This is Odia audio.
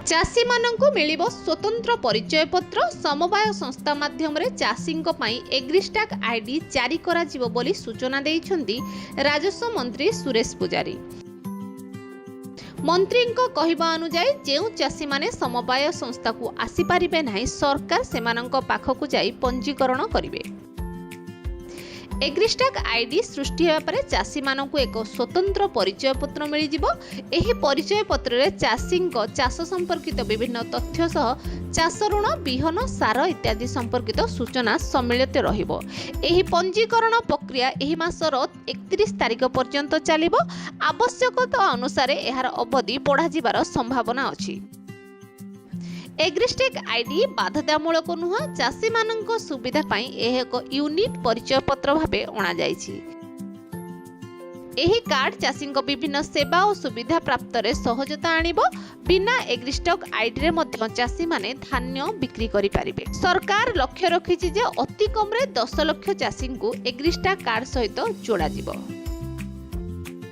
ଚାଷୀମାନଙ୍କୁ ମିଳିବ ସ୍ୱତନ୍ତ୍ର ପରିଚୟପତ୍ର। ସମବାୟ ସଂସ୍ଥା ମାଧ୍ୟମରେ ଚାଷୀଙ୍କ ପାଇଁ ଏଗ୍ରିଷ୍ଟାକ୍ ଆଇଡି ଜାରି କରାଯିବ ବୋଲି ସୂଚନା ଦେଇଛନ୍ତି ରାଜସ୍ୱ ମନ୍ତ୍ରୀ ସୁରେଶ ପୂଜାରୀ। ମନ୍ତ୍ରୀଙ୍କ କହିବା ଅନୁଯାୟୀ, ଯେଉଁ ଚାଷୀମାନେ ସମବାୟ ସଂସ୍ଥାକୁ ଆସିପାରିବେ ନାହିଁ, ସରକାର ସେମାନଙ୍କ ପାଖକୁ ଯାଇ ପଞ୍ଜୀକରଣ କରିବେ। ଏଗ୍ରିଷ୍ଟାକ୍ ଆଇଡି ସୃଷ୍ଟି ହେବା ପରେ ଚାଷୀମାନଙ୍କୁ ଏକ ସ୍ୱତନ୍ତ୍ର ପରିଚୟପତ୍ର ମିଳିଯିବ। ଏହି ପରିଚୟପତ୍ରରେ ଚାଷୀଙ୍କ ଚାଷ ସମ୍ପର୍କିତ ବିଭିନ୍ନ ତଥ୍ୟ ସହ ଚାଷ ଋଣ, ବିହନ, ସାର ଇତ୍ୟାଦି ସମ୍ପର୍କିତ ସୂଚନା ସମ୍ମିଳିତ ରହିବ। ଏହି ପଞ୍ଜୀକରଣ ପ୍ରକ୍ରିୟା ଏହି ମାସର 31 ତାରିଖ ପର୍ଯ୍ୟନ୍ତ ଚାଲିବ। ଆବଶ୍ୟକତା ଅନୁସାରେ ଏହାର ଅବଧି ବଢ଼ାଯିବାର ସମ୍ଭାବନା ଅଛି। ଏଗ୍ରିଷ୍ଟେକ୍ ଆଇଡି ବାଧ୍ୟତାମୂଳକ ନୁହଁ। ଚାଷୀମାନଙ୍କ ସୁବିଧା ପାଇଁ ଏହା ଏକ ୟୁନିକ୍ ପରିଚୟପତ୍ର ଭାବେ ଅଣାଯାଇଛି। ଏହି କାର୍ଡ ଚାଷୀଙ୍କ ବିଭିନ୍ନ ସେବା ଓ ସୁବିଧା ପ୍ରାପ୍ତରେ ସହଜତା ଆଣିବ। ବିନା ଏଗ୍ରିଷ୍ଟକ୍ ଆଇଡିରେ ମଧ୍ୟ ଚାଷୀମାନେ ଧାନ୍ୟ ବିକ୍ରି କରିପାରିବେ। ସରକାର ଲକ୍ଷ୍ୟ ରଖିଛି ଯେ ଅତି କମରେ 10 ଲକ୍ଷ ଚାଷୀଙ୍କୁ ଏଗ୍ରିଷ୍ଟାକ୍ କାର୍ଡ ସହିତ ଯୋଡ଼ାଯିବ।